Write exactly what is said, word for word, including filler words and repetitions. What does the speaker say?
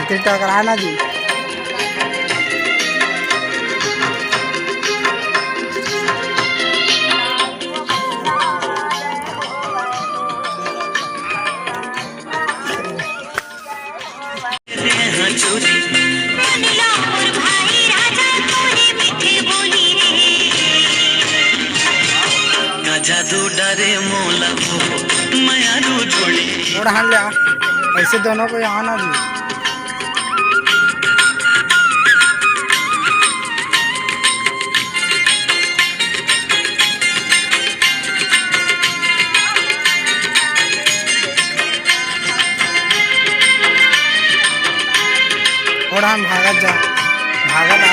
फिर टकराना जी। का जादू डारे मोला वो मयारू जोड़ी। ओढ़ान ले आ, ऐसे दोनों को यहाँ ना जी। ओढ़ान भागत जा, भागत